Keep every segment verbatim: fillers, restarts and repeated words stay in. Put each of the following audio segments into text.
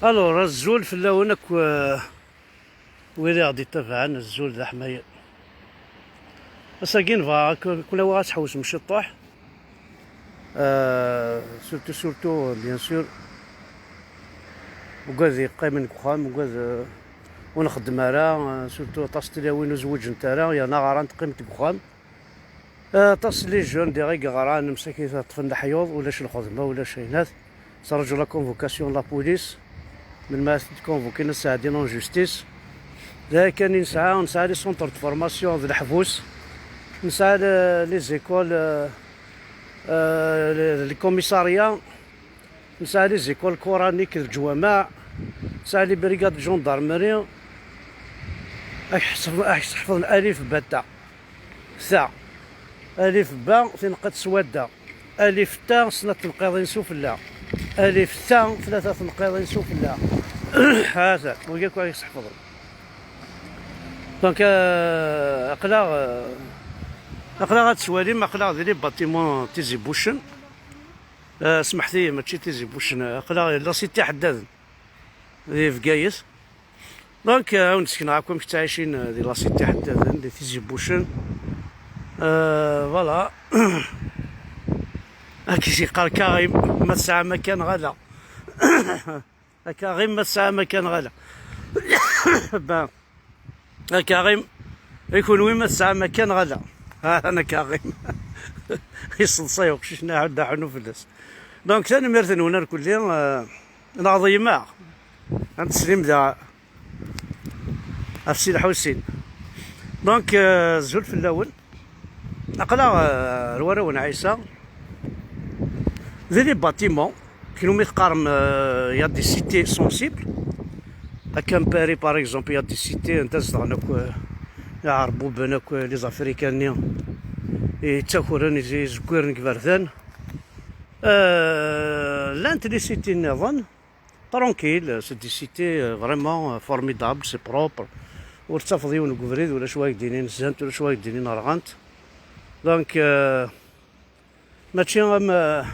Alors, azul fell-awen akk, euh, wid i ɣ-d-ittabaɛen, azul d aḥmayan. Ass-agi nebɣa ad k-, ad ken-awiɣ ad tḥewsem ciṭṭuḥ. Euh, surtout, surtout, euh, bien sûr, ugad yeqqimen deg uxxam, ugad, euh, ur nxeddem ara, euh, surtout aṭas n tlawin ur zwiǧent ara, yerna ɣran teqqimt deg uxxam. Euh, aṭas n les jeunes diɣ i yeɣran, msakit ṭṭfen leḥyuḍ, ulac lxedma, ulac aynat. Ttraǧu la convocation n la police. Melmi ara t-id-convoquin, ad sɛeddin en justice. D aya kan i nesɛa, nesɛa les centres de formation d leḥbus. Nesɛa le-, les écoles, euh, euh, les, les commissariats. Nesɛa les écoles coraniques d leǧwameɛ. Nesɛa les brigades de gendarmerie. Ad k-ḥesben, ad k-sḥefḍen alif bata. Ta. Alif ba, tinqeḍ s wadda. Alif ta, snat tenqiḍin sufella. Alif ta, tlata tenqiḍin sufella. Hata, wigi akk ad k-sḥefḍen. Donc, euh, aql-aɣ, euh, aql-aɣ ad twalim, aql-aɣ di les bâtiments Tizi Buccen. Euh, smeḥt-iyi, mačči Tizi Buccen, aql-aɣ la cité Ḥeddaden. Di Bgayet. Donc, euh, ad wen-d-sekneɣ akk amek ttɛicin, euh, di la cité Ḥeddaden, di Tizi Buccen. Euh, voilà. Ad k-yeqqar Karim, ma tesɛam akka neɣ ala. A Karim, ma tesɛam akka neɣ ala. Ben, a Karim, i kunwi ma tesɛam akka neɣ ala? Ah, ana Karim. Yesseḍsay uqcic-nni, iɛudd aḥunnu fell-as. Donc, tanemmirt-nwen irkelli, euh, neɣ ḍeyymeɣ. Ad teslim da ɣef Si Lḥusin. Donc, euh, azul fell-awen. Aql-aɣ, euh, ar warraw n Ɛisa. Di les bâtiments, kunwi teqqarem, euh, il y a des cités sensibles. Akka n Paris, par exemple, il y a des cités anda zedɣen akk, euh, Iɛerbuben akk, euh, les Africains-nni yettakren, i-, izeggiren deg iberdan. Euh, llant les cités nniḍen, tranquille, c'est des cités, euh, vraiment, euh, formidables, c'est propre. Ur tettafeḍ yiwen deg ubrid, ulac wa ak-d-inin zzant, ulac wa ak-d-inin rɣant. Donc, euh, mačči am, euh,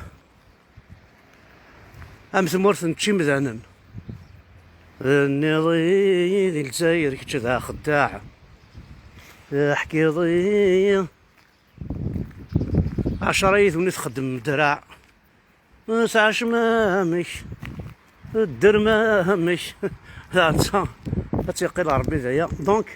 am tmurt n čimdanen. Tenniḍ-iyi di Lezzayer, kečč d axeddaɛ. Teḥkiḍ-iyi ɛecra yid-wen i txeddmem draɛ. Tesɛa cmamek, dder mamek. Taɛeṭṭa, ad tt-yeqqil Ṛebbi d aya. Donc,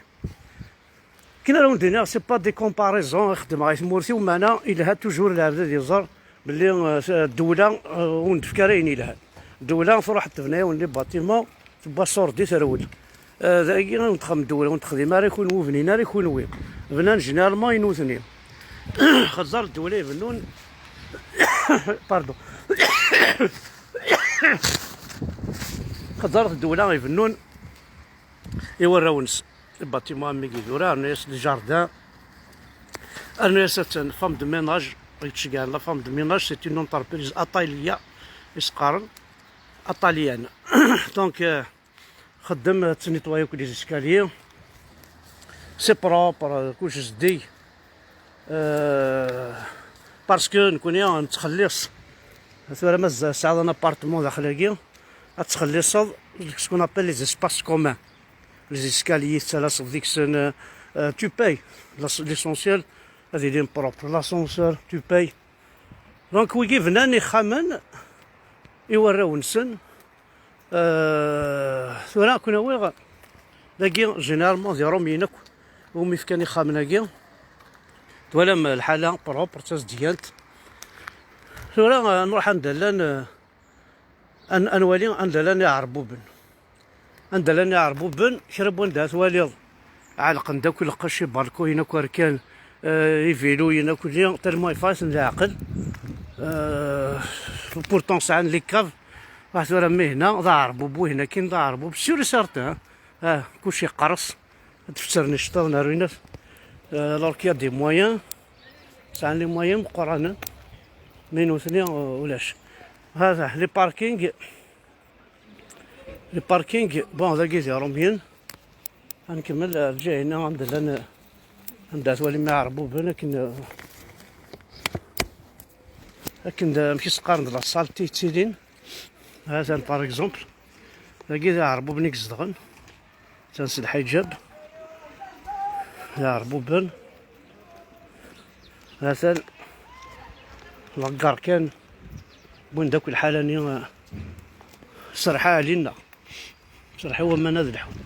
akken ara wen-d-iniɣ, c'est pas des comparaisons i xeddmeɣ i tmurt-iw, meɛna yelha toujours lɛebd ad yeẓer belli, euh, ddewla, euh, ur n-tefki ara ayen yelhan. Ddewla truḥ tebna-yawen les bâtiments, tewwa ṣṣur di terwel. Eh, dagi i wen-texdem ddewla, ur wen-texdim ara i kunwi, ur bnin ara i kunwi. Bnan généralement i nutni. Xeẓẓer ddewla ibennun, pardon. Xeẓẓer ddewla ibennun i warraw-nsen. Bâtiment am wigi tura, rnu-yas le jardin, rnu-yas attan femme de ménage, yettceggiɛen la femme de ménage, c'est une entreprise ataliya, i s-qqaren, atalienne. Donc, euh, Xeddem, ad tnitwayi akk les escaliers. C'est propre, kullec zeddig. Euh, parce que nekni nettxelliṣ. Tura ma tez-, tesɛiḍ un appartement daxel-agi, ad txelliṣeḍ deg ce qu'on appelle les espaces communs. Les escaliers, tettalaseḍ deg-sen, euh, tu payes. L'ess-, l'essentiel, ad ilin propre. L'ascenseur, tu payes. Donc, wigi bnan ixxamen i warraw-nsen. Euh, tura ad ken-awiɣ dagi, généralement, d Iṛumyen akk umi fkan ixxamen-agi. Twalam lḥala, propre, d tazeddgant. Tura, euh, nruḥ anda llan, euh, ad, ad nwali anda llan Iɛerbuben. Anda llan Iɛerbuben, kra n wanda twaliḍ ɛelqen-d akk lqecc, ibalkuyen akk rkan, euh, iviluyen akk-nni, tellement yeffeɣ-iten leɛqel. Euh, pourtant sɛan les caves. Waḥed tura mmi hna d aɛerbub, wihin akkin d aɛerbub, sûr et certain, hein. Ah, kullec iqqers. Ad d-fettren iceṭṭiḍen ar winat. Euh, alors qu'il y a des moyens, sɛan les moyens meqqranen, mais nutni, euh, ulac. Hada, les parkings, les parkings, bon, dagi d Iṛumyen. Ad nkemmel, euh, lǧiha-inna anda llan, euh, anda twalim iɛerbuben akken, euh, akken d, amek i s-qqaren, d la saleté yettilin. Hatan, par exemple, dagi d iɛerbuben i izedɣen. Atan s lḥiǧab. D iɛerbuben. Atan, ḍegger kan. Wwin-d akk lḥala-nni, eh, serḥa ɛlinna. Serḥa i waman ad lḥun.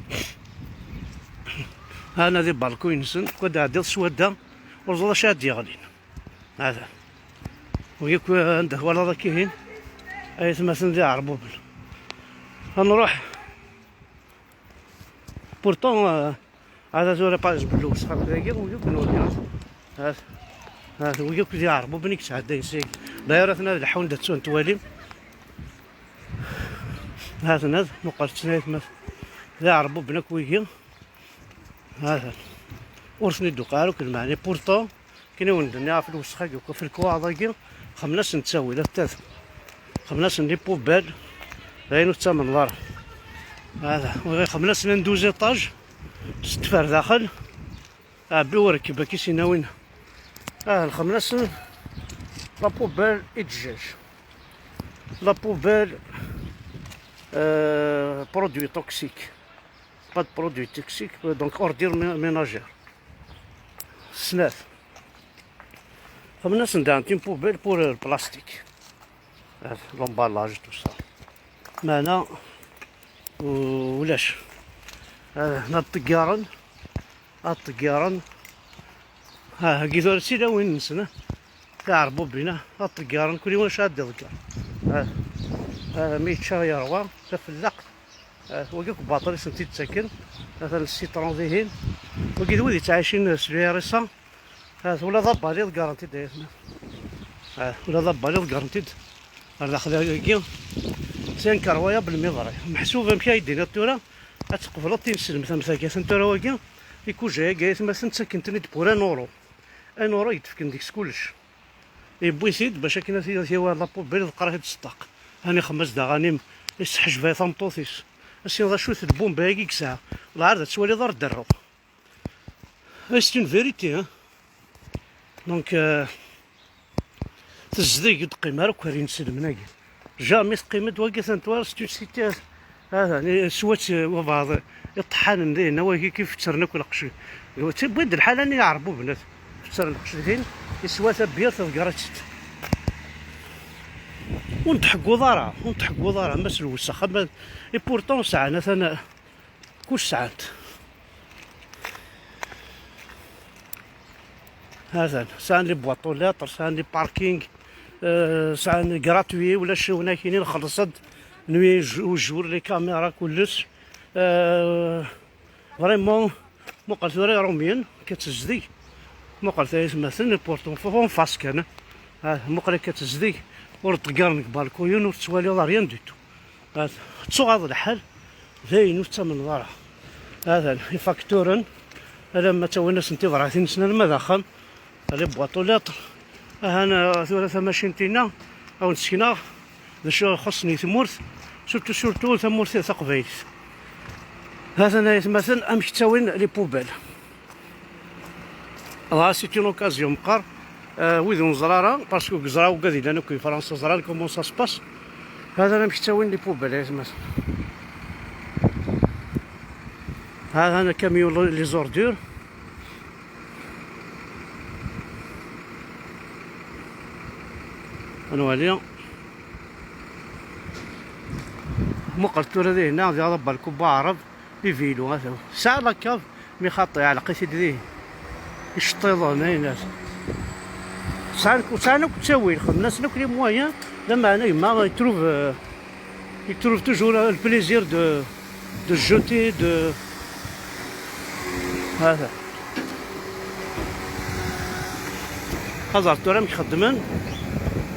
Hana di balku-nsen, kwa d-ɛeddiḍ s wadda, ur ẓriɣ acu ad d-yeɣlin. Hada. Wigi akk anda twalaḍ akkihin, ay atmaten d iɛerbuben. Ad nruḥ. Pourtant, euh, hada tura pas bellu wesxaq dagi, wigi akk nuli, ha? Hada. Hada, wigi akk d iɛerbuben i yesɛeddayen seg. D'ailleurs, atna ad leḥḥun, da ttun twalim. Hada, hada, muqel-tten ay atmaten. D iɛerbuben akk wigi. Hada. Ur ten-id-tuqiɛ ara akk lmeɛna. Pourtant, akken i wen-d-nniɣ ɣef lwesxa-agi akk, ɣef lekwaɣeḍ-agi, xemmen-asen ttawil, attat. Xemmen-asen les poubelles, d ayen ur tettamneḍ ara. Hada, xemmen-asen un douze étages, s ttfer daxel, ɛebbi urkeb, akka i s-inna win. Ah, xemmen-asen la poubelle i ddjaj. La poubelle, euh, produits toxiques. Pas de produits toxiques, euh, donc ordures mé-, ménagères. Snat. Xemmen-asen daɣen une poubelle pour, euh, le plastique. Euh, l'emballage, tout ça. Meɛna, u-, ulac. Euh, ad ṭeggaren, ad ṭeggaren. Ha, hagi tura d tilawin-nsen, ah. Tiɛerbubin, ah, ad ṭeggaren, kul yiwen acu ad d-iḍegger. Ah, ah, mi yečča yerwa, tafellaɣt. Ah, wagi akk baṭel i sen-t-id-ttaken. Atan le citron dihin. Wagi d wid yettɛicin s le R S A. Ah, ula d abali ḍeggren-t-id ay atma. Ah, ula d abali ḍeggren-t-id. Ar daxel-agi, c'est incroyable mi ḍri. Meḥsub amek ay d-tiniḍ tura, ad tqebleḍ tinselmet am tagi. Atan tura wagi, ikuja-agi ay atmaten ttaken-ten-id pour un euro. Un euro i d-fken deg-s kullec. Yewwi-t-id bac akken ad t-yawi ɣer la poubelle, d qrah i d-ṣeṭṭaq. Ani xemmes d aɣanim, yesseḥjeb ay tameṭṭut-is. Ass-nni d acu-t lbumba-agi i yesɛa? Lɛar ad twaliḍ ar d-rreɣ. C'est une vérité, hein. Donc, euh, tezdeg ur d-teqqim ara akk ar inselmen-agi. Jamais teqqim-d wagi, atan tura c'est une cité. Hada, swat, eh, wabɛaḍ iṭeḥḥanen dihin, wagi kif ttren akk lqecc. Tewwi-d lḥala-nni iɛerbuben, ttren lqecc dihin, yeswa tabyirt, ḍeggret-tt. Ur n-tḥegguḍ ara, ur n-tḥegguḍ ara, ma s lwessex, ama, et pourtant sɛan, atan, kuc sɛant. Hatan, sɛan les boîtes aux lettres, sɛan les parkings, euh, sɛan gratuit, ulac win akini nxelleṣ-d, nwi ujur, les caméras, kullec. Euh, vraiment, muqel tura Iṛumyen, akka tezdeg. Muqel tayetmaten, pourtant, en face kan. Ah, muqel akka tezdeg, ur ṭeggaren deg balkuyen, ur tettwaliḍ rien du tout. Ttuɣaḍ lḥal, d ayen ur tettamneḍ ara. Atan, ifakturen, alamma ttawin-asen tibratin-nsen alma d axxam, les boîtes aux lettres. Ahan, uh, tura tamacint-inna, ad wen-d-sekneɣ d acu ixuṣṣen i tmurt, surtout, surtout tamurt taqbaylit. Atan ay atmaten, amek ttawin les poubelles. Dɣa c'est une occasion meqqar, euh, wid ur neẓra ara, parce que deg ẓra ugad yellan akk di Fransa ẓran comment ça se passe. Hada amek ttawin les poubelles, ay atmaten. Hada un camion les ordures. Ad nwali. Muqel tura dihin, diɣ d abalku n waɛrab, les vélos, ata. Tesɛa la cave, mi xaṭi, iɛelleq-it-id dihin. Iceṭṭiḍen, ayen. Sɛan, sɛan akk ttawil, xedmen-asen akk les moyens, lameɛna gma, il trouve, euh, il trouve toujours, euh, le plaisir de, de jeter, de, hada. Xaẓer tura amek xeddmen,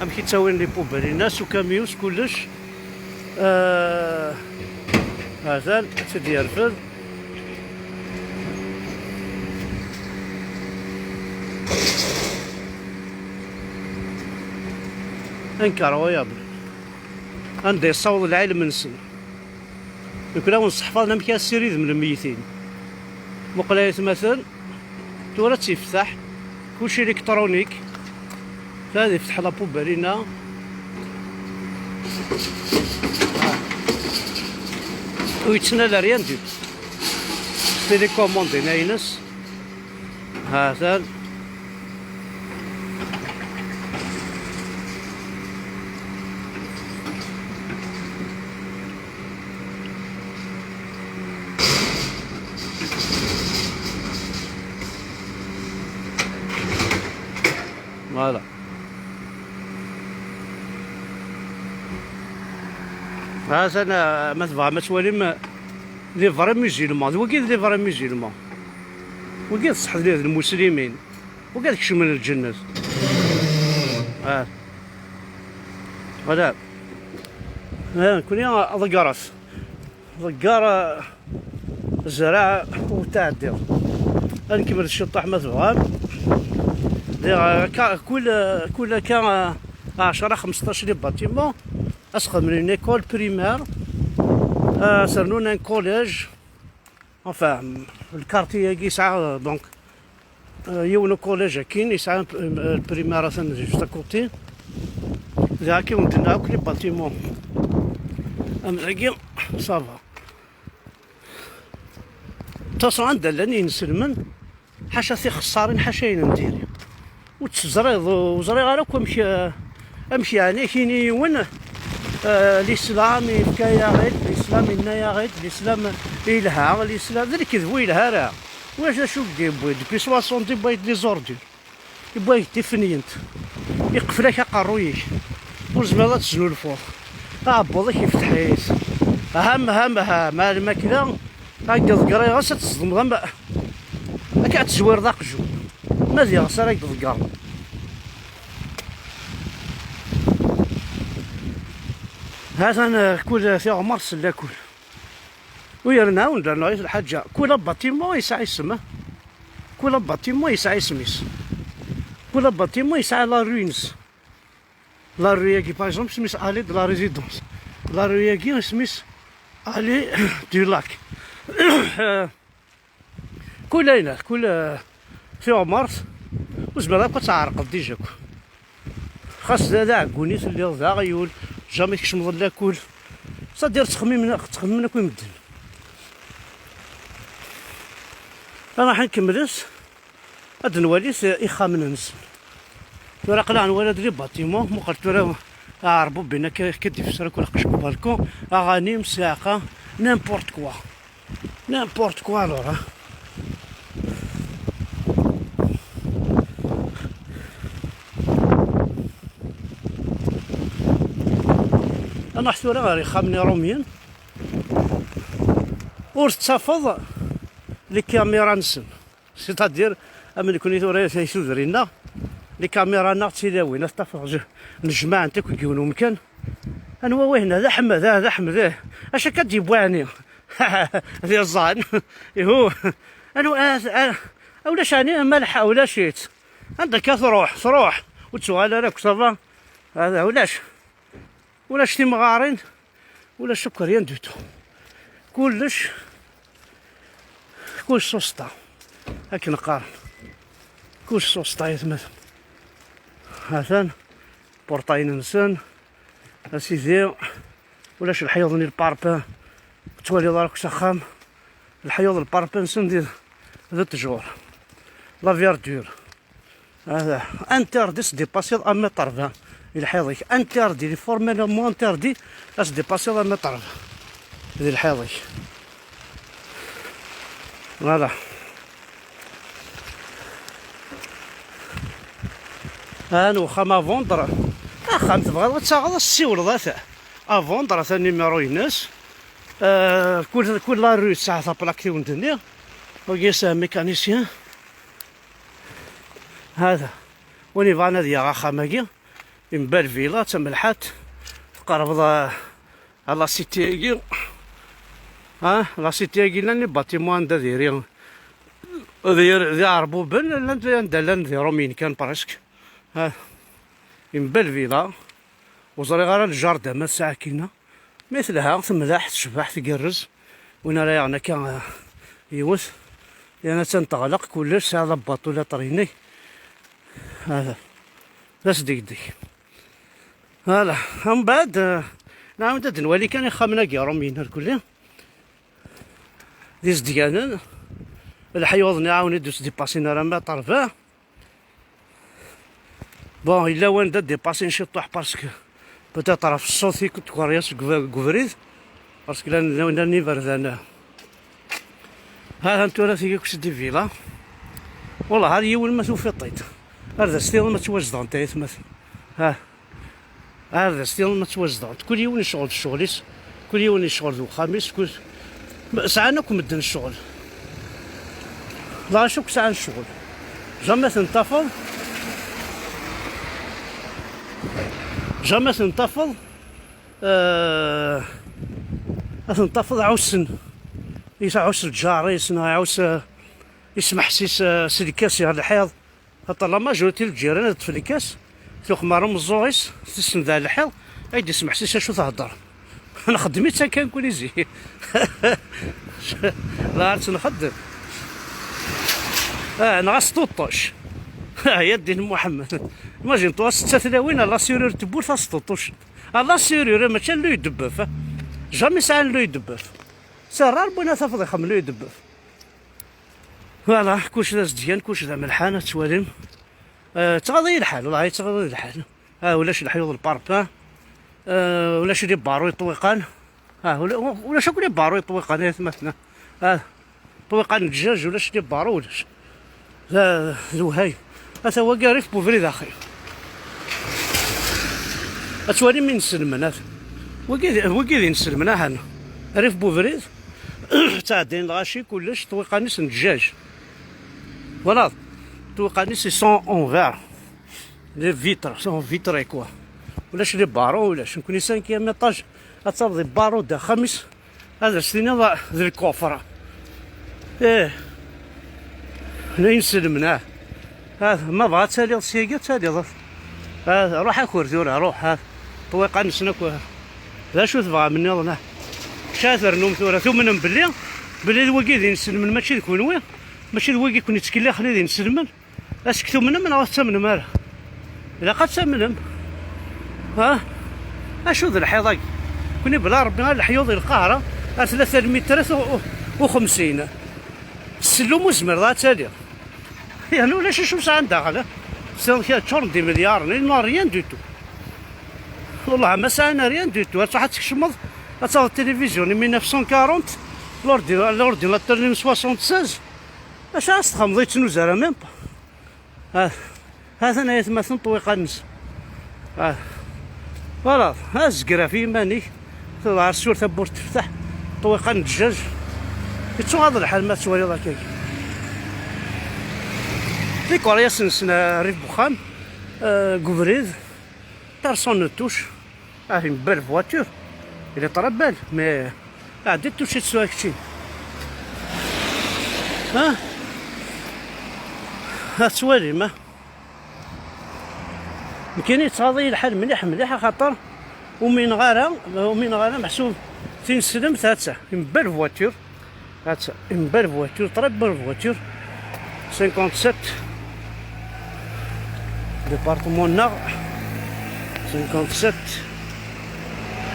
amek i ttawin les poubelles-inna, s ukamyun, s kullec. Euh, hatan, ad tt-id-yerfed. Incroyable. Anda yessaweḍ lɛilm-nsen. Nekni ad wen-sseḥfaḍen amek ad ssiridem lmeytin. Muqel ay atmaten, tura ad tt-yefteḥ. Kullec électronique. Ad yefteḥ la poubelle-inna. Ur yettnal rien du tout. Télécommande-inna-ines. Ha-t-an. Voilà. Ha-t-an, ma tebɣam ad twalim, les vrais musulmans. D wagi d les vrais musulmans. Wagi d ṣṣeḥ d lmuslimin. Wagi ad kecmen lǧennet. Ah. Voilà. Ah, nekni ḍeggret. Ḍegger, ah, zreɛ u tɛeddiḍ. Ad nkemmel ciṭṭaḥ ma tebɣam. Diɣ, akka, kul, kul akka, ah, ɛecra, xmesṭac les bâtiments. Ad sxedmen une école primaire. Ah, ad s-rnun un collège. Enfin, le quartier-agi yesɛa, donc, euh, yiwen ukolej akkin, yesɛa un p-, un primaire atan juste à côté. Diɣ akka i wen-d-tenna akk les bâtiments. Am dagi, ça va. De toute façon, anda llan yinselmen, ḥaca tixeṣṣarin, ḥaca ayen n diri. Ur tt-teẓriḍ, ur ẓriɣ ara akk amek, amek yeɛni, ak-yini yiwen, eh, l'islam yefka-yaɣ-d, l'islam yenna-yaɣ-d, l'islam yelha, l'islam d lekdeb ur yelha ara. Ulac d acu i d-yewwi, depuis soixante-dix wway-d les ordures. Yewwi-ak-d tifenyent, iqfel-ak aqerruy-ik, ur tezmireḍ ad tesnulfuḍ. Aɛebbuḍ-ik yefteḥ-it. Ham, ham, ham, ar lmakla, ad k-d-ḍeggreɣ ɣas ad teẓdmeḍ am, akka ad tezwireḍ aqjun. Ma d iɣes ara k-d-ḍeggreɣ. Ha-t-an, eh, kul tiɣmert s lakul. U yerna, u nerna lḥaǧa, kul bâtiment yesɛa isem, eh? Kul bâtiment yesɛa isem-is. Kul bâtiment yesɛa la rue-ines. La rue-agi, par exemple, isem-is Allée de la Résidence. La rue-agi, isem-is Allée du Lac. Eh, kul ayen, kul, eh, tiɣmert, ur tezmireḍ akk ad tɛerqeḍ déjà akk. Xas d, d aɛeggun i telliḍ, d aɣyul, jamais tkecmeḍ lakul. C'est-à-dire ttxemmimen, ttxemmimen akk i medden. Ad nruḥ ad nkemmlet, ad nwalit ixxamen-nsen. Tura aql-aɣ nwala-d les bâtiments, muqel tura aɛerbub-in akka, akka d-ifesser akk lqecc deg ubalkun, aɣanim, ssiɛqa, n'importe quoi. N'importe quoi alors, hein. Ad nruḥ tura ɣer yixxamen irumyen. Ur tettafeḍ les caméras-nsen. C'est-à-dire, am nekni tura i tudrin-nneɣ, les caméras-nneɣ d tilawin, ad tafeḍ je-, nejmaɛent akk deg yiwen umkan. Anwa wihin? D Aḥmed, ah, d Aḥmed, eh. Acu akka d-yewwi ɛni? D iẓẓan. Ihu. Anwa, ah, ah, ulac ɛni malḥa, ulac-itt. Anda akka truḥ, truḥ. Ur tettuɣal ara akk, ça va. Hada, ulac. Ulac timɣarin, ulac akk rien du tout. Kullec, kullec s useṭṭa. Akken qqaren. Kullec s useṭṭa, ay atmaten. Hatan, portayen-nsen. A sidi, ulac lḥiḍ-nni, le parpaing, ur tettwaliḍ ara akk s axxam. Leḥyuḍ, le parpaing-nsen d, d ttjur. La verdure. Hada, interdit ad s-dépasser un mètre vingt. I lḥiḍ-ik, interdit, il est formellement interdit ad s-dépasser un mètre vingt. Di lḥiḍ-ik. Voilà. Han uxxam à vendre. Axxam tebɣiḍ ad taɣeḍ, ad s-tsiwleḍ, ata. À vendre, ata numéro-ines. Euh, kul, kul la rue tesɛa taplaque i wen-d-nniɣ. Wagi c'est un mécanicien. Hada. Win yebɣan ad yaɣ axxam-agi, une belle villa, d tamelḥant, tqerrbeḍ à, à la cité-agi. Ha, la cité-agi llan les bâtiments anda diri. Di, di Iɛerbuben, llant anda llan di Ṛumyen kan, presque. Ah, une belle villa. Ur ẓriɣ ara le jardin ma tesɛa kina. Mi telha, temleḥ, tecbeḥ, tgerrez. Win ara yaɣen akka, ah, yiwet. Yan attan teɣleq kullec, tesɛa la boîte aux lettres-inek. Ah, d asdegdeg. Voilà. Mbeɛd, ah, nɛawed ad nwali kan ixxamen-agi Ṛumyen irkelli. D izedganen. Leḥyuḍ-nni ɛawen-id ur s-d-ipasin ara ma ṭerba. Bon, yella wanda d-ipasin ciṭuḥ, parce que peut-être ɣef ṣṣut i tgerrez deg uv-, deg ubrid, parce que llan, llan, llan iberdan. Ha, ha, tura tigi akk s-d villa. Wallah, ar yiwen ma tufiḍ-t-id. Ar d as-tiniḍ ma ttwazedɣent ay atmaten. Ha. Ar d as-tiniḍ ma ttwazedɣent. Kul yiwen yecɣel d ccɣel-is, kul yiwen yecɣel d uxxam-is, kul, sɛan akk medden ccɣel. Lɣaci akk sɛan ccɣel. Jamais ten-tafeḍ, jamais ten-tafeḍ, euh, ad ten-tafeḍ ɛussen, iɛuss lǧar-is, neɣ iɛuss, euh, ismeḥsis, euh, s lkas ɣer lḥiḍ. Xaṭer la majorité n lǧiran ad ṭṭfen lkas, tuqem ɣer umeẓẓuɣ-is, tissend ar lḥiḍ, ay d-ismeḥsis acu thedder. Nxeddem-itt akka nekkni zik. La tt-nxeddem. Ah, neɣ asṭuṭuc. Ah, ya ddin Muḥemmed. Imagine-toi, setta tlawin, à la serrure n tewwurt, asṭuṭuc. À la serrure, mačči à l'œil de bœuf, ah. Jamais sɛan l'œil de bœuf. C'est rare, win ad tafeḍ ixeddem l'œil de bœuf. Voilà, kullec d azedgan, kullec d amelḥan, ad twalim. Euh, yettɣaḍ-iyi lḥal, wallah, yettɣaḍ-iyi lḥal. Ah, ulac leḥyuḍ, le parpaing. Euh, ulac les barreaux yeṭṭwiqan. Ah, ula-, ulac akk les barreaux yeṭṭwiqan, ay atmaten. Ah, ṭṭwiqan n ddjaj, ulac les barreaux, ulac. D, d lewhay. Ata wagi rrif n ubrid, axi. Ad twalim inselmen, ata. Wagi d, wagi d inselmen, ahan. Rrif n ubrid. Ttɛeddayen lɣaci, kullec, ṭṭwiqan-is n ddjaj. Voilà. Ṭṭwiqan-is, ils sont en verre. Les vitres sont vitrées, quoi. Ulac les barreaux, ulac. Nekkni cinquième étage, ad tafeḍ les barreaux d axxam-is. Ad as-tiniḍ d lkufra. Ih. La inselmen, ah. Ah, ma bɣa ad taliḍ syagi, ad taliḍ. Ah, ruḥ akur tura, ruḥ, ah. Ṭṭwiqan-nsen akk. D acu tebɣam nniḍen, ah? Kečč ad ternum tura, tumnem belli, belli d wagi d inselmen, mačči d kunwi, mačči d wagi ken-ittkellixen i d inselmen. Ad s-tumnem neɣ ur tettamnem ara? Ilaq ad tamnem. Ha? Acu d lḥiḍ-agi? Kuni bla Rebbi, ar leḥyuḍ i lqahra, ar tlata lmitrat u, u, u xemsin. Ssellum ur zmireḍ ad taliḍ. Yerna ulac acu sɛan daxel. Sɛiḍ kra ččuren d imilyaren, ils n'ont rien du tout. Wallah ma sɛan rien du tout. Ad truḥ ad tkecmeḍ, ad taɣeḍ tilivizyu n mille neuf cent quarante, l'ordi-, l'ordinateur n soixante-seize. Acu ara s-txedmeḍ, yettnuz ara même pas. Ha, ha-ten ay atmaten ṭṭwiqan-nsen. Ha. Voilà, ha, zger ɣef yiman-ik. Tuḍeɛ ar sur tawwurt tefteḥ. Ṭṭwiqan n ddjaj. Yettuɣaḍ lḥal ma tettwaliḍ akkagi. Tikeryasin-nsen rrif n wexxam, euh, deg ubrid. Personne ne touche. Ah, une belle voiture. Elle est très belle, mais, ah, de toucher dessus avec chi. Ha? Ha, tettwalim, ha? Nekkini yettɣaḍ-iyi lḥal mliḥ, mliḥ, axaṭer umineɣ ara, umineɣ ara, meḥsub tineslemt, ha-tt-a, une belle voiture. That's une belle voiture, très belle voiture. cinquante-sept. Département Nord. cinquante-sept.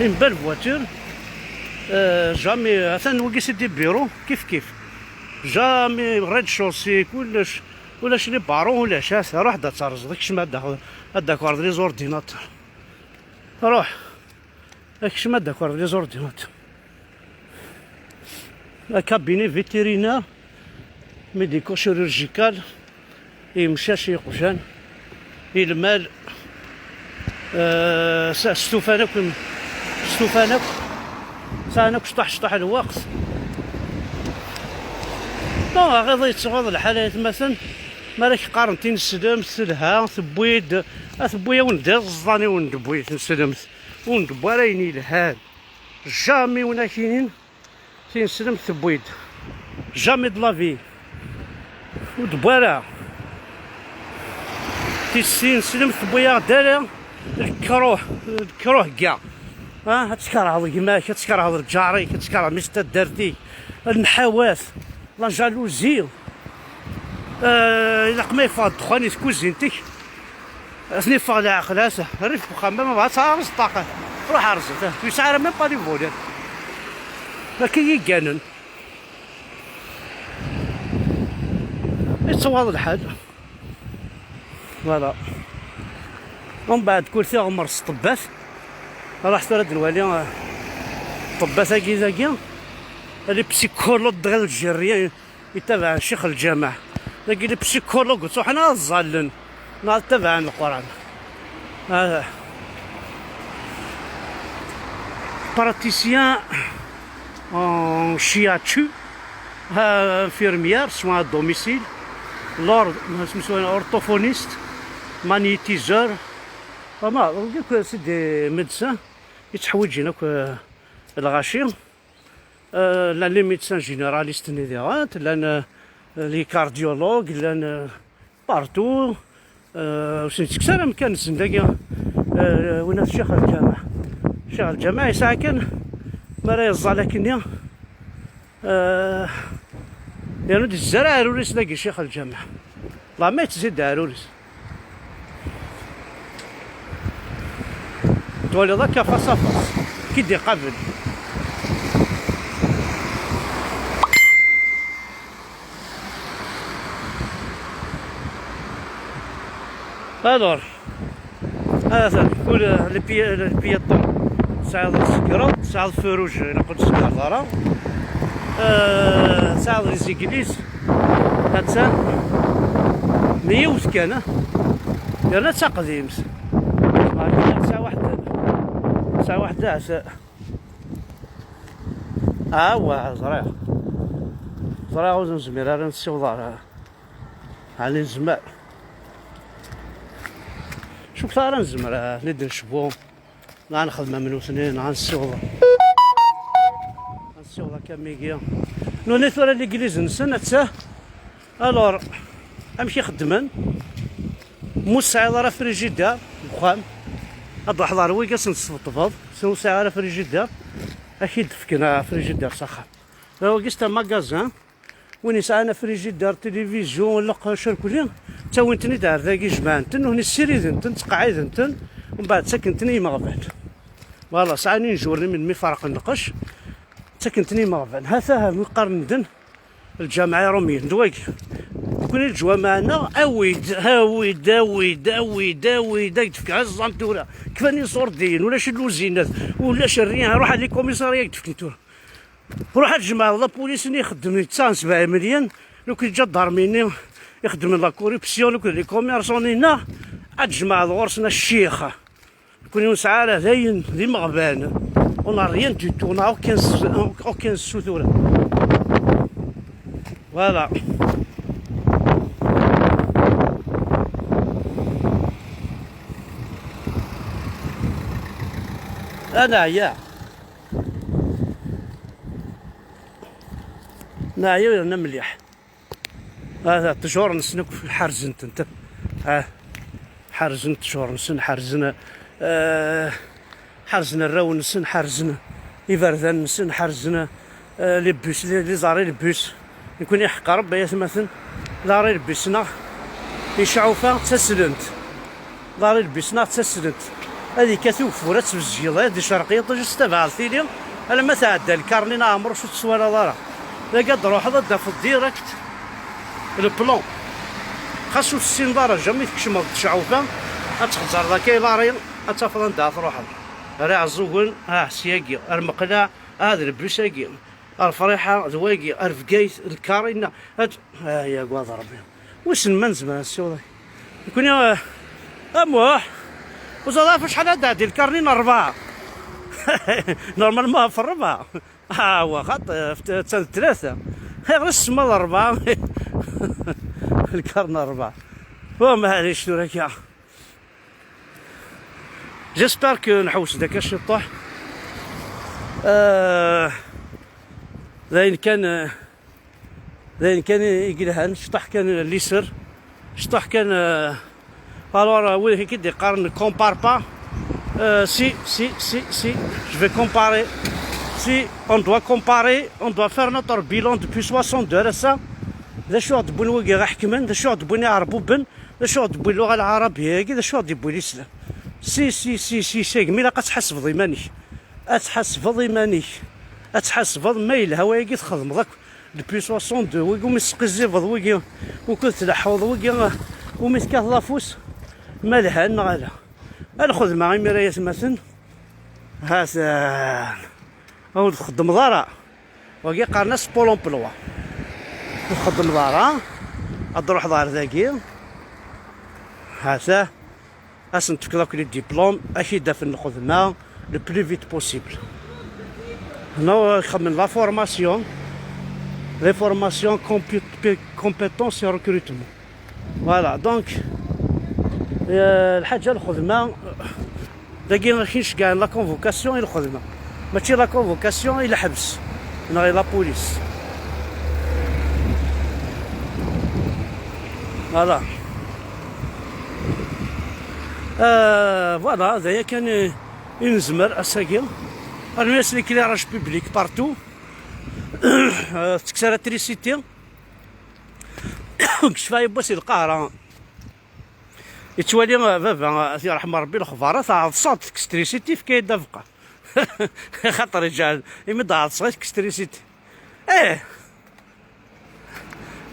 Une belle voiture. Euh, jamais, atan wagi c'est des bureaux, kif kif. Jamais rez-de-chaussée, kullec, ulac les barreaux, ulac, ata, ruḥ-d ad terẓeḍ, kcem ad d-, ad d-takeḍ les ordinateurs. Ruḥ. Akcem ad d-takeḍ les ordinateurs. Un cabinet vétérinaire, médico-chirurgical, i yemcac, i yeqjan, i lmal, euh, s-, stufan akk im-, stufan akk, sɛan akk cṭuḥ, cṭuḥ lweqt. Non, aɣiḍ yettɣaḍ lḥal ay atmaten, mi ara k-qqaren tineslemt telha, tewwi-d, a tewwi-awen-d iẓẓan i wen-d-tewwi tineslemt. Ur n-tewwi ara ayen yelhan. Jamais ur n-ak-inin tineslemt tewwi-d. Jamais de la vie. Ur d-wwi ara. Tissin slim tewwi-yaɣ-d ala lekruh, lekruh ga. Ha, ad tkerheḍ gma-k, ad tkerheḍ lǧar-ik, ad tkerheḍ mmi-s n taddart-ik, lemḥawat, la jalousie. Ah, ilaq ma yeffeɣ ddexxan i tkuzint-ik, ad ten-iffeɣ leɛqel, ha-t-a, rrif deg uxxam, ma bɣa ad tɛerreẓ ṭṭaqa, ruḥ rẓet, ha, ur yesɛi ara même pas les volets. Akka i yi-gganen. Yettwaḍ lḥal. Voilà. Umbeɛd kul tiɣmert s ṭṭebbat. Ruḥ tura ad nwali, eh, ṭṭebbat-agi dagi. Les psychologues algériens yettabaɛen Ccix Lǧameɛ. Dagi les psychologues ttruḥen ad ẓallen neɣ ad tabaɛen Leqran. Ah. Praticien en C H U, ah, infirmière, soins à domicile, l'ordre, orthophoniste, magnétiseur. Vraiment, c'est des médecins yettḥwiǧin akk, euh, lɣaci. Euh, llan les médecins généralistes-nni diɣen, llan, euh, les cardiologues, llan, euh, partout. Euh, ur sen-ttekkes ara amkan-nsen dagi, euh, winat Ccix Lǧameɛ. Ccix Lǧameɛ yesɛa kan mi ara yeẓẓal akkenni, euh, yernu d-izerreɛ aɛrur-is dagi Ccix Lǧameɛ. Laɛma yettezzi-d aɛrur-is. Twaliḍ akka face à face, ki d-iqabel. Alors, atan, kul, les pi-, les piétons, tesɛiḍ ad tseggreḍ, tesɛiḍ feu rouge, ilaq ur tseggreḍ ara. Euh, tesɛiḍ les églises, ha-tt-an, mi yiwet kan, ah. Yerna d taqdimt. Tesɛa waḥda, tesɛa waḥda, ah, wa, ẓriɣ. Ẓriɣ ur nezmir ara ad nessiweḍ ara. Ɛni nezmer? Cukkeɣ ara nezmer, ah, ad d-necbu, neɣ ad nexdem am nutni, neɣ ad nessiweḍ, ad nessiweḍ akka am wigi. Nutni tura l'église-nsen, atta. Alors, amek i xeddmen? Ma ur tesɛiḍ ara frigidaire deg uxxam, ad d-truḥeḍ ɣer wigi ad sen-tesbeṭbeḍ, sin ur sɛiɣ ara frigidaire, ad k-id-fken, ah, frigidaire s axxam. Wagi c'est un magasin. Win yesɛan afrijider, tilivizyu, lqec, irkelli, ttawin-ten-id ar dagi, jemɛen-ten, nutni ssiriden-ten, ttqeɛɛiden-ten, mbeɛd ttaken-ten i yimeɣban. Voilà, sɛan injuren imi, mi ferqen lqec, ttaken-ten i yimeɣban. Ha-t-a, ha, mi qqaren medden, lǧameɛ iṛumyen, d wagi. Nekni leǧwameɛ-nneɣ, awi-d, awi-d, awi-d, awi-d, awi-d, ad k-d-fkeɣ iẓẓan tura. Kfan iṣurdiyen, ulac lluzinat, ulac rien, ruḥ ar les commissariats ad k-d-fken tura. Ruḥ ad tjemɛeḍ la police-nni ixeddmen yettaɣen sebɛa imelyan, nekk iǧadarmi-nni ixeddmen la corruption, nekk d les commerçants-nni-nneɣ, ad tjemɛeḍ ɣur-sen a ccix. Nekkni ur nesɛi ara d ayen d imeɣban. On n'a rien du tout, on n'a aucun s-, aucun ssutura. Voilà. Ad neɛya. Neɛya yerna mliḥ. Ah, ttjur-nsen akk ḥerzen-tent. Ah, ḥerzen ttjur-nsen, ḥerzen, eh, ḥerzen arraw-nsen, ḥerzen iberdan-nsen, ḥerzen, eh, les bus, les, les arrêts de bus. Nekkni ḥeqq Rebbi ay atmaten, l'arrêt de bus-nneɣ iceɛɛufa d taslent. Ḍari lbis-nneɣ d taslent. Ad yekkat ugeffur, ad tbezgeḍ, ad icerreq yiṭij, ad testabaɛeḍ tili, alamma tɛedda lkarni n Ɛemruc ur tt-twalaḍ ara. Dagi ad d-truḥeḍ ad d-tafeḍ direct le plan. Xas ur tessineḍ ara, jamais tkecmeḍ-d Ceɛufa, ad txezzreḍ akka i lari, ad tafeḍ anda ad truḥeḍ. Ar Iɛeẓẓugen, ah, syagi, ar Meqleɛ, ah, d lbus-agi. Ar Friḥa d wagi, ar Bgayet d lkar-inna. Ad, ah, yagad Rebbi. Wissen ma nezmer ad nessiweḍ. Nekkni, ah, a Muḥ, ur ẓriɣ ɣef acḥal ad d-tɛeddi lkarni n rebɛa. Normalement ɣef rebɛa. Ah, wa, xaṭi, attan d tlata. Ayɣer i tsemmaḍ rebɛa? Lkarni n rebɛa. Oh, maɛlic tura akka. J'espère que nḥewwes-d akka ciṭuḥ. Euh, d ayen kan, euh, D ayen kan i yelhan, cṭuḥ kan liser, cṭuḥ kan, euh, alors, euh, wid i k-id-iqqaren ne compare pas, euh, si, si, si, si, je vais comparer. Si on doit comparer, on doit faire notre bilan depuis soixante-deux ar ass-a. D acu i ɣ-d-wwin wigi iḥekmen, d acu i ɣ-d-wwin iɛerbuben, d acu i ɣ-d-wwin luɣa lɛarabiya-agi, d acu i ɣ-d-wwin lislam. Si, si, si, si, segmi ilaq ad tḥasbeḍ iman-ik. Ad tḥasbeḍ iman-ik. Ad tḥasbeḍ ma yelha wayagi txedmeḍ akk depuis soixante-deux, wigi umi tesqizzibeḍ, wigi wukud tleḥḥuḍ, wigi umi tekkateḍ afus, ma lhan neɣ ala. A lxedma imir ay atmaten, ha-t-an, ur txeddmeḍ ara. Wagi qqaren-as Pôle emploi. Ur txeddmeḍ ara, ad d-truḥeḍ ɣer dagi, ha-t-a, ad sen-tefkeḍ akk les diplômes, ad k-id-afen lxedma le plus vite possible. Hna xedmen la formation, les formations compu-, compétences et recrutement. Voilà, donc, euh, lḥaǧa lxedma, dagi i k-iceggɛen la convocation i lxedma, mačči la convocation i lḥebs neɣ i la police. Voilà. Euh, voilà, d aya kan i, i nezmer ass-agi. Rnu-yas l'éclairage public partout. Euh, tettekkes ara trisiti. Deg ccfaya n wass i Lqahra, yettwali, euh, baba, euh, ad t-yerḥem Rebbi, lexbarat, ɛeḍseɣ-d tekkes trisiti, yefka-yi-d abeqqa. Xaṭer iǧɛel, imi d-ɛeḍseɣ i tekkes trisiti. Eh!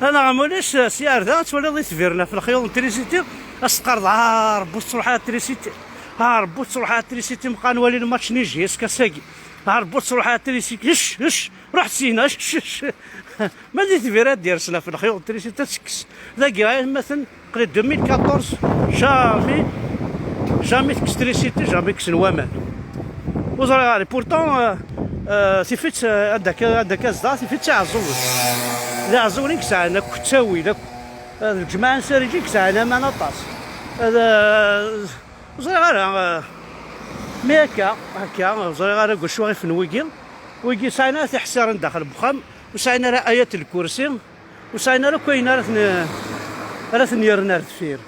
Anaɣ am ulac, si ar da, ad twaliḍ itbiren ɣef lexyuḍ n trisiti, ad s-teqqareḍ: "Ah, Rebbi ur tettruḥ ara trisiti. Ah, Rebbi ur tettruḥ ara trisiti, meqqar nwali lmatch n I G S ass-agi. Ah, Rebbi ur tettruḥ ara trisiti. Ec, ec, ruḥ syin, ec, ec." Ma d itbiren ad d-yersen ɣef lexyuḍ n trisiti, ad tekkes. Dagi, ay atmaten, qli deux mille quatorze, jamais, jamais tekkes trisiti, jamais kksen waman. Ur ẓriɣ ara, pourtant, euh, euh, tif-itt, euh, anda akka, anda akka zedɣeɣ, tif-itt d Iɛeẓẓugen. D Iɛeẓẓugen i yesɛan akk ttawil, akk, euh, d lǧemɛa n Sariǧi i yesɛan aman aṭas. Euh, ur ẓriɣ ara, euh, mi akka, akka, ur ẓriɣ ara deg wacu i fen wigi. Wigi ur sɛin ara tiḥsirin daxel n wexxam, ur sɛin ara ayat lkursi, ur sɛin ara akk ayen ara ten-, ara ten-yerren ar deffir.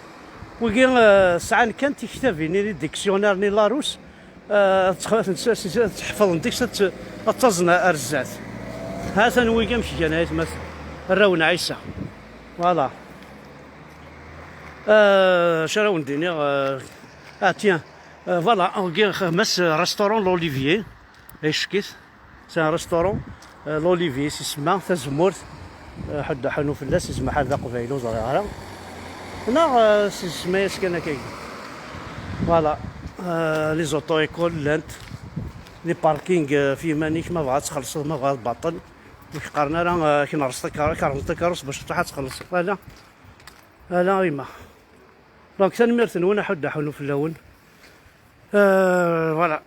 Wigi, eh, sɛan kan tiktabin-nni, dictionnaire-nni Larousse, eh, ad tt-, ad tt-, ad tt-ḥefḍen deg-s, ad tt-, ad tt-aẓen ar zdat. Ha-t-an wigi amek gan, ay atmaten, arraw n Ɛisa. Voilà. Eh, acu ara wen-d-iniɣ, eh, ah, tiens, eh, voilà, wigi, mass restaurant L'Olivier, ay ccek-it. C'est un restaurant, euh, L'Olivier, s isemma, tazemmurt, euh, ḥedd aḥunu fell-as, yezmer ḥedd d aqbayli, ur ẓriɣ ara. Neɣ, euh, s isemma-yas kan akka. Voilà. Euh, les auto-écoles llant, les parkings, euh, f yiman-ik, ma bɣa ad txellṣeḍ, ma bɣa ad baṭel. Ur k-qqaren ara, euh, ad k-nerreẓ takar-, ad k-rẓen takeṛṛust bac ad truḥ ad txellṣeḍ. Ala. Ala, yemma. Donc, tanemmirt-nwen, aḥedd aḥunu fell-awen. Euh, voilà.